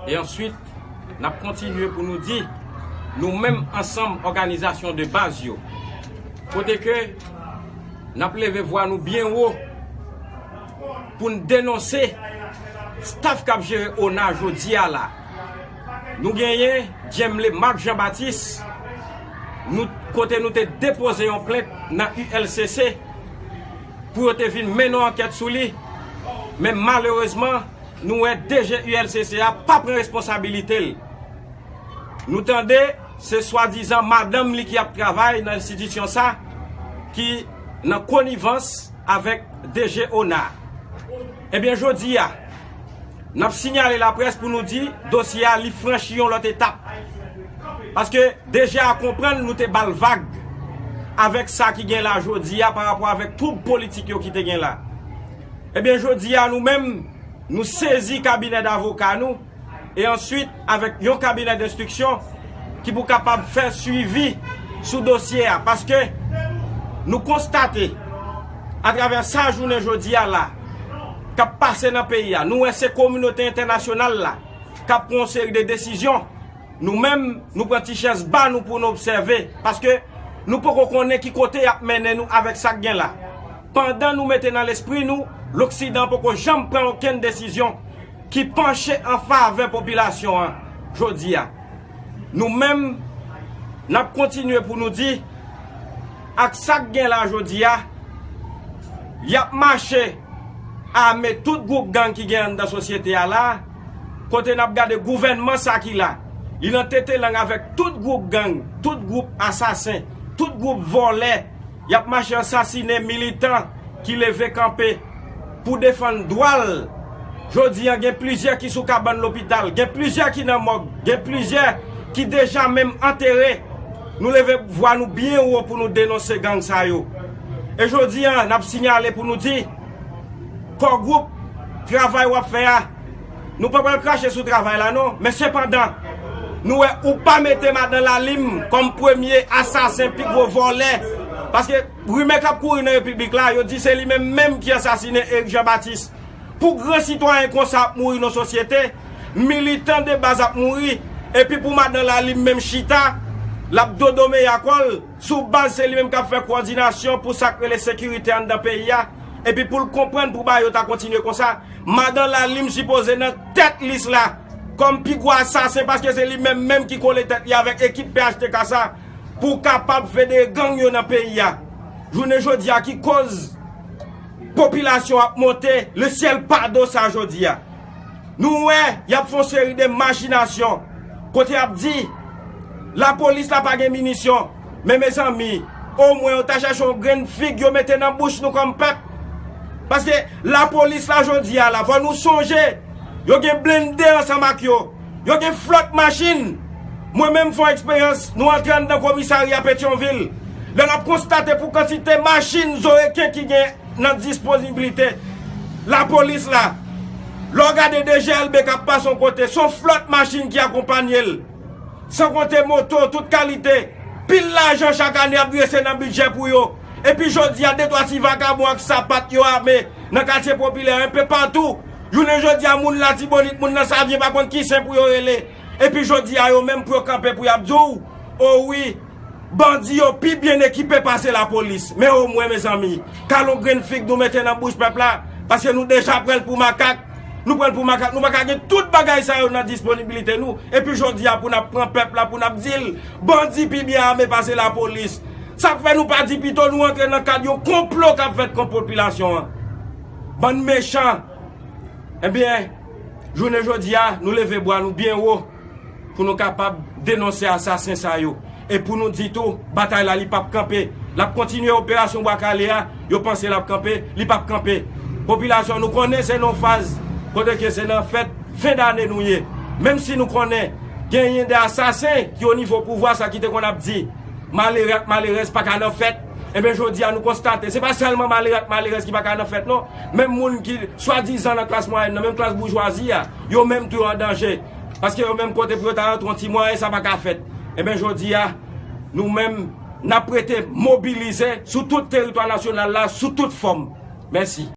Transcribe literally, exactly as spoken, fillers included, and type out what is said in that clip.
E answit, n ap kontinye pou nou di, nou menm ansanm òganizasyon de baz yo, kote ke n ap leve vwa nou byen wo pou n denonse staf k ap jere ona jodi a la. Nou genyen Djenmle Marc Jean Baptiste, nou, kote nou te depoze yon plent nan U L C C pou yo te vin mennen yon ankèt sou li. Men malerezman, nou wè D G U L C C a pa pran responsabilite l. Nou tande se swadizan madanm li ki ap travay nan enstitisyon sa ki nan konivans avèk D G ona. Ebyen, jodi a, n ap sinyale laprès pou nou di dosye a li franchi yon lòt etap. Paske D G a konprann nou te ba l vag avèk sa ki gen la jodi a pa rapò avèk twoub politik yo ki te gen la. Ebyen, jodi a, nou menm, nou sezi kabinè davoka nou, e answit avèk yon kabinè denstriksyon ki pou kapab fè swivi sou dosye a, paske nou konstate, atravè sa jounen jodi a la, k ap pase nan peyi a, nou wè se kominote entènasyonal la k ap pran yon seri de desizyon. Nou menm, nou pran ti chèz ba nou pou nou obsève, paske nou poko konnen ki kote y ap mennen nou avèk sa k gen la. Pandan nou mete nan lespri nou, Loksidan poko janm pran okenn desizyon ki panche an favè popilasyon an jodi a. Nou menm, n ap kontinye pou nou di, ak sa k gen la jodi a, y ap mache ame tout gwoup gang ki gen anndan sosyete a la, kote n ap gade gouvènman sa ki la, li nan tete lang avèk tout gwoup gang, tout gwoup asasen, tout gwoup vòlè, y ap mache ansasinen militan ki leve kanpe pou defann dwa l. Jodi a, gen plizyè ki sou kabann lopital, gen plizyè ki nan mòg, gen plizyè ki deja menm antere. Nou leve vwa nou byen wo pou nou denonse gang sa yo. E jodi a, n ap sinyale pou nou di, Kò Gwoup, travay w ap fè a, nou pa pral krache sou travay la non, men sepandan, nou wè ou pa mete Madan Lalim kòm premye asasen, pi gwo vòlè. Paske rimè k ap kouri nan repiblik la, yo di se li menm menm ki ansasinen Eric Jean Baptiste. Pou gran sitwayen konsa ap mouri nan sosyete, militan de baz ap mouri, epi pou Madan Lalim menm chita, l ap dodo meyakò l, sou baz se li menm k ap fè kowòdinasyon pou sa k rele sekirite anndan peyi a, epi pou l konprann pou bagay yo ta kontinye konsa, Madan Lalim sipoze nan tèt lis la, kòm pi gwo asasen, paske se li menm menm ki kole tèt li avèk ekip P H T K sa, pou kapab federe gang yo nan peyi a. Jounen jodi a ki koz popilasyon ap monte le syèl pa do sa jodi a. Nou wè, y ap fè yon seri de machinasyon, kote y ap di, lapolis la pa gen minisyon. Men mezanmi, omwen yo ta chèche yon grenn fig yo mete nan bouch nou kòm pèp. Paske lapolis la jodi a la, fò nou sonje, yo gen blende ansanm ak yo. Yo gen flòt machin. Mwen menm fè yon eksperyans, nou antre anndan komisarya Petyonvil. Lè n ap konstate pou kantite machin zoreken ki gen nan disponibilite lapolis la. Lè w gade D G L B k ap pase yon kote, se yon flòt machin ki akonpanye l. San konte moto, tout kalite. Pil lajan chak ane ap drese nan bidjè pou yo. Epi jodi a, de twa ti vakabon ak sapat yo ame nan katye popilè, enpe patou. Jounen jodi a, moun Latibonit, moun nan Savyen pa konn ki sen pou yo rele. Epi jodi a, yo menm pou yo kanpe pou y ap di w, o wi, bandi yo pi byen ekipe pase lapolis. Men omwen, mezanmi, kal yon grenn fig nou mete nan bouch pèp la, paske nou deja pran l pou makak. Nou pran l pou makak, nou pa ka gen tout bagay sa yo nan disponibilite nou. Epi jodi a, pou n ap pran pèp la, pou n ap di l, bandi pi byen ame pase lapolis. Sa k fè nou pa di pito nou antre nan kad yon konplo k ap fèt kont popilasyon an? Bann mechan! Ebyen, jounen jodi a, nou leve bra nou byen wo pou nou kapab denonse asasen sa yo. E pou nou di tou, batay la, li p ap kanpe. L ap kontinye operasyon Bwa Kale a, yo panse l ap kanpe, li p ap kanpe. Popilasyon, nou konnen se nan faz kote ke se nan fèt fen dane nou ye. Menm si nou konnen genyen de asasen ki o nivo pouvwa sa ki te konn ap di, malere ak malerèz pa ka nan fèt. Ebyen, jodi a, nou konstate, se pa sèlman malere ak malerèz ki pa ka nan fèt, non. Menm moun ki swadizan nan klas mwayèn nan, menm klas boujwazi a, yo menm tou yo an danje. Paske yo menm kote pou yo ta rantre yon ti mwayen, sa pa ka fèt. Ebyen, jodi a, nou menm, n ap rete mobilize sou tout teritwa nasyonal la, sou tout fòm. Mèsi.